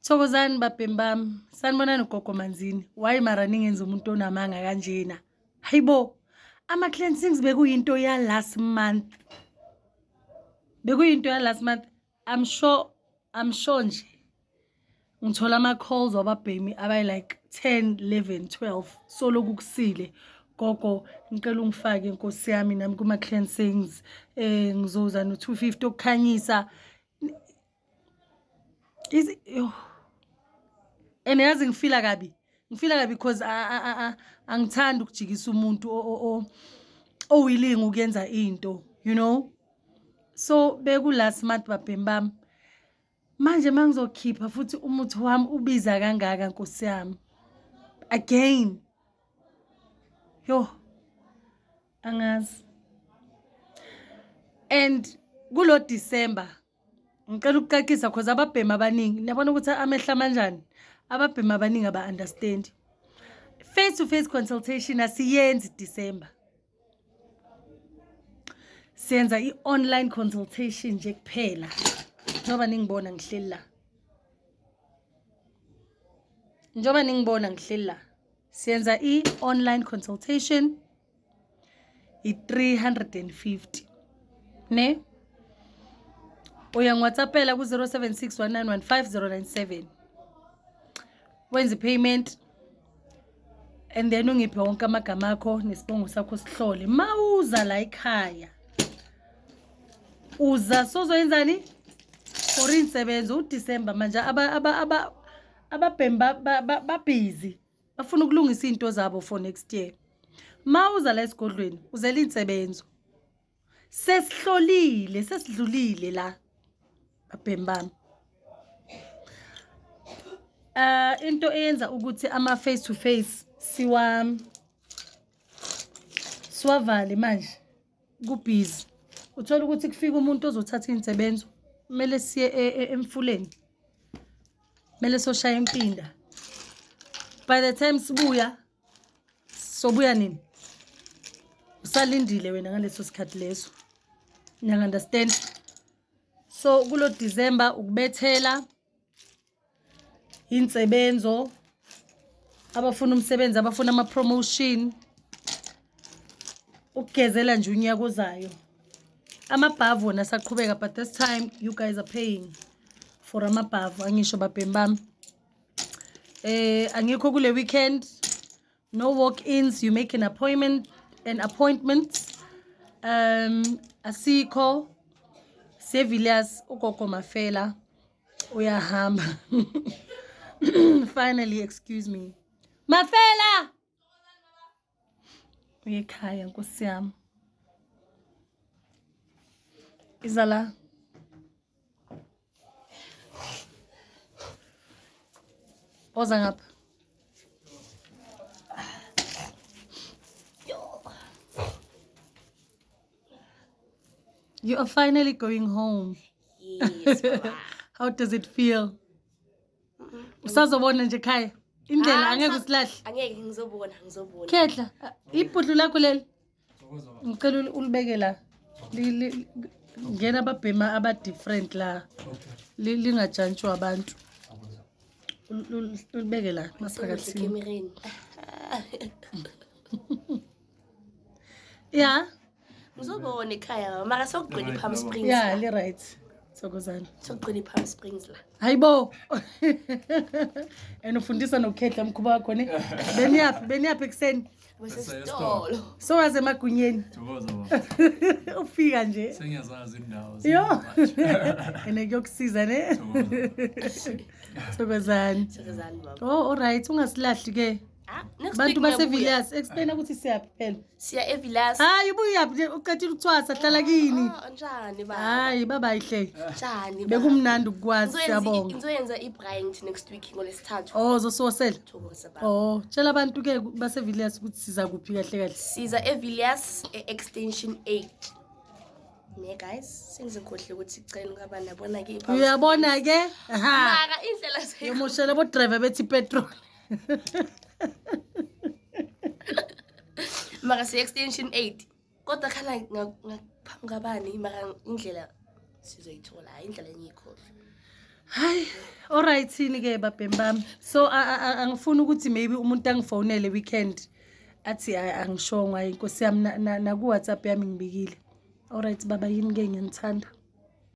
Thokozani babhemi bami. Sanibonani gogo Manzini. Why mara ningenza umuntu onamanga kanjena? Hayibo. Ama cleansings bekuyinto ya last month. Bekuyinto ya last month. I'm sure nje. Ngithola ama calls wababhemi abayi like 10, 11, 12 so lokhu kusile. Gogo ngicela ungifake inkosi yami nami kuma cleansings, ngizoza no 250 okukhanyisa. Is yo. And yazi ngifila kabi. Ngifila kabi because angithandi ukujikisa umuntu o willing ukuyenza into. So beku last month babhemi bami. Manje mangizokhipha futhi umuthi wami ubiza kangaka nkosi yami. Again. Yo. Angazi. And kulo December ngicela ukucacisa because ababhemi abaningi niyabona ukuthi amehla manjani, ababhemi abaningi aba understand. Face to face consultation asiyenzi December, siyenza i-online consultation nje kuphela. Njengoba ningibona ngihleli la, njengoba ningibona ngihleli la, siyenza i-online consultation i-350 ne. Uyangi-WhatsAppela ku-076 1915097, wenze i-payment and then ungiphe wonke amagama akho nesibongo sakho, sihlole. Mawuza la ekhaya, uza sozoyenzani for insebenzo uDecember. Manje ababhemi babhizi, bafuna ukulungisa izinto zabo for next year. Mawuza la esigodlweni uzela insebenzo, sesihlolile, sesidlulile la babhemi bami. Into eyenza ukuthi ama face to face siwavale manje, kubhizi, uthola ukuthi kufika umuntu ozothatha insebenzo, kumele siye emfuleni, kumele soshaya impinda. By the time sibuya, sobuya nini? Usalindile wena ngaleso sikhathi leso, ngiya-understand. So kulo December ukubethela insebenzo, abafuna umsebenzi, abafuna ama-promotion, ukugezela nje unyaka ozayo. Amabhavu wona asaqhubeka, but this time you guys are paying for amabhavu. Angisho babhemi bami, angikho kule weekend. No walk-ins, you make an appointment. Asikho Sevillas, ugogo Mafela uyahamba finally. Excuse me, Mafela uyekhaya, nkosi yami. Iza la. Oza ngapha. You are finally going home. Yes, baba. How does it feel? Usazobona nje ekhaya. Indlela Ah, angeke usilahle. Angeke, ngizobona, ngizobona. Khehla, ibhudlu lakho leli. Ngicela ulibeke la. Ngena ababhema aba different la. Lingajantshwa abantu. Ulibeke la maphakathini. Kamereni. Yeah. Ngizobona ekhaya baba. Mara sokugcina iPalm Springs. Yeah, La. li right. Thokozani. Sokugcina iPalm Springs la. Hayibo. And ufundisa nokukhehla mkhuba wakho ne. Beniyaphi? Beniyaphi ekuseni? Besesitolo. So waze emagunyeni. Thokoza baba. Ufika nje. Sengiyazazi indawo. Yo. Ene kuyokusiza ne. Thokoza. Thokozani. Thokozani baba. Oh, all right, ungasilahli ke. Ah, next Bantu week ngiyabuya. base-Villiers, explain ukuthi siyaphi phela. Siya eVillas. Hayi, ubuyaphi nje uqedile ukuthwasa, hlala kini. Oh, njani baba? Hayi, baba yihle. Njani baba? Bekumnandi ukukwazi, siyabonga. Ngizoyenza i-braai next week ngolesithathu. Oh, zosiwosela. Thokoza baba. Oh, tshela abantu ke base-Villiers ukuthi siza kuphi kahle kahle. Siza eVilliers e-extension 8. Ne guys, sengizikhohle ukuthi cela ngaba nabona ke iPalm Uyabona ke? Aha. Mara indlela Yomoshela bo driver bethi petrol. Mara si extension 8. Kodwa khala ngaphambi kabani, mara indlela sizoyithola, hayi indlela engiyikhohle. Hayi, Alright ke babhemi bami. So angifuni ukuthi maybe umuntu angifonele weekend athi, "Hayi, angishongo." Hayi, inkosi yami, naku WhatsApp yami ngibikile. Alright baba, yini ke, ngiyanithanda.